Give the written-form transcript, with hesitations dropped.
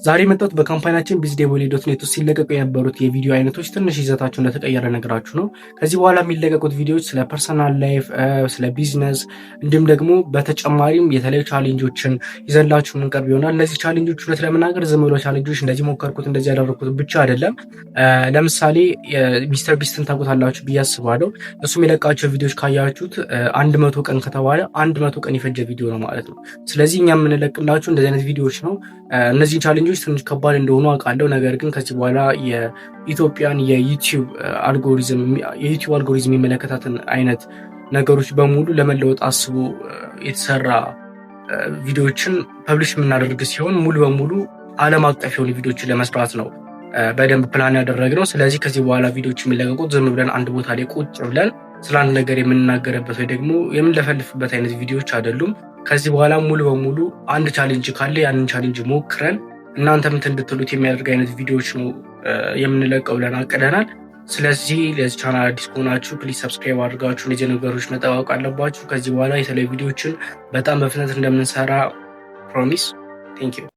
ዛሬ የመጣሁት በ company ያችን bizdebole.net ውስጥ ሲለቀቁ የነበሩት የቪዲዮ አይነቶች ትንሽ ይዘታቸው እንደተቀየረ ነገራችሁ ነው። ከዚህ በኋላ የሚለቀቁት ቪዲዮዎች ስለ personal life፣ ስለ ቢዝነስ እንዲሁም ደግሞ በተጨማሪም የተለያዩ challenge ኦችን ይዘንላችሁ የምንቀርብ ይሆናል። እነዚህ challenge ኦች እውነት ለመናገር ዝም ብሎ challenge ኦች እንደዚህ ሞከርኩት እንደዚህ ያደረግኩት ብቻ አይደለም። ለምሳሌ ሚስተር ቢስትን ታውቁታላችሁ ብዬ አስባለሁ። እሱ የሚለቃቸው ቪዲዮዎች ካያችሁት 100 ቀን ከተባለ 100 ቀን የፈጀ ቪዲዮ ነው ማለት ነው። ስለዚህ እኛ የምንለቅላችሁ እንደዚህ አይነት ቪዲዮዎች ነው። እነዚህን challenge ኦች ትንሽ ከባድ እንደሆኑ አውቃለሁ። ነገር ግን ከዚህ በኋላ የኢትዮጵያን የዩቲዩብ አልጎሪዝም የሚመለከታትን አይነት ነገሮች በሙሉ ለመለወጥ አስቦ የተሰራ ቪዲዮዎችን publish የምናደርግ ሲሆን ሙሉ በሙሉ ዓለም አቀፍ የሆኑ ቪዲዮዎችን ለመስራት ነው በደንብ ፕላን ያደረግነው። ስለዚህ ከዚህ በኋላ ቪዲዮዎች የሚለቀቁት ዝም ብለን አንድ ቦታ ላይ ቁጭ ብለን ስለ አንድ ነገር የምንናገርበት ወይ ደግሞ የምንለፈልፍበት አይነት ቪዲዮዎች አይደሉም። ከዚህ በኋላ ሙሉ በሙሉ አንድ challenge ካለ ያንን challenge ሞክረን እናንተም እንድትሉት የሚያደርግ አይነት ቪዲዮዎች ነው የምንለቀው ብለን አቅደናል። ስለዚህ ለዚህ ቻናል አዲስ ከሆናችሁ please subscribe አድርጋችሁ እንደዚህ ነገሮች መጠባበቅ አለባችሁ። ከዚህ በኋላ የተለያዩ ቪዲዮዎችን በጣም በፍጥነት እንደምንሰራ promise። Thank you.